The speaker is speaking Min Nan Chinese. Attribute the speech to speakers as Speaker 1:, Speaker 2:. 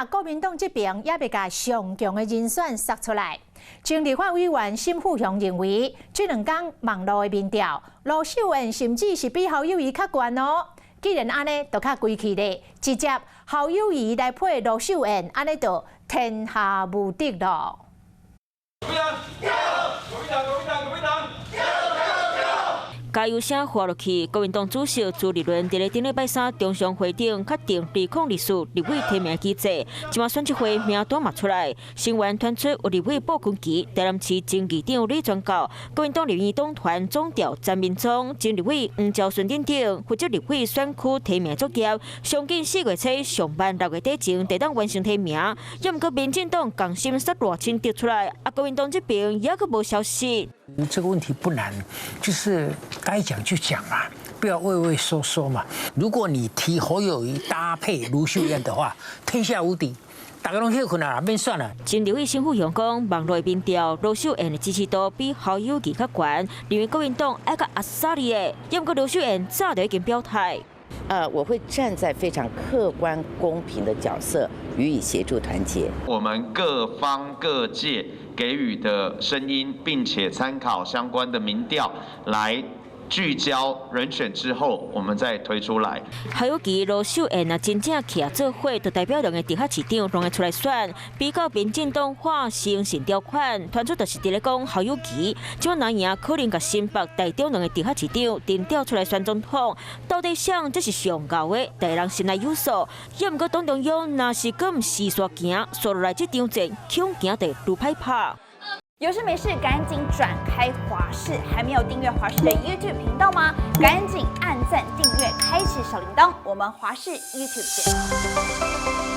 Speaker 1: 嘛國民黨這邊猶未共上強的人選殺出來。前立法委員沈富雄認為，這兩工網路的民調，盧秀燕甚至是比侯友宜較懸哦。既然按呢，就較規氣咧，直接侯友宜來配盧秀燕，按呢就天下無敵咯。
Speaker 2: 國民黨，國民黨，國民黨，國民黨。
Speaker 3: 加油聲發落去，國民黨主席朱立倫佇咧頂禮拜三中常會頂確定2024立委提名機制，這馬選舉會名單嘛出來，新聞傳出有立委布軍旗，台南市前議長李全教、國民黨立院黨團總召詹銘宗、前立委黃昭順等等，負責立委選區提名作業，上緊4月初上萬6月底前就當完成提名。猶毋過民進黨共心殺賴清德出來，啊國民黨這邊猶閣無消息。
Speaker 4: 這個問題不難，就是該講就講嘛，不要畏畏縮縮嘛。如果你提侯友宜搭配盧秀燕的話，天下無敵，大家攏歇睏啊，免算啦。
Speaker 3: 前立委沈富雄講，網路民調盧秀燕的支持度比侯友宜較懸，認為國民黨愛較阿薩利的，猶毋過盧秀燕早就已經表態。
Speaker 5: 我會站在非常客觀公平的角色予以協助團結。
Speaker 6: 我們各方各界給予的聲音，並且參考相關的民調來聚焦人選之後，我們再推出來。
Speaker 3: 侯友宜、盧秀燕若真正徛做伙，就代表兩个直轄市長攏會出來選。比較民進黨化成新條款，傳出就是佇咧講侯友宜，這馬若贏可能共新北、台中兩个直轄市長頂調出來選總統。到底誰才是上𠢕的？大人心內有數。猶毋過黨中央若是閣毋時煞行，紲落來這場戰，恐驚得愈歹拍。
Speaker 7: 有事沒事趕緊轉開華視，還沒有訂閱華視的 YouTube 頻道嗎？趕緊按讚、訂閱、開啟小鈴鐺，我們華視 YouTube 見。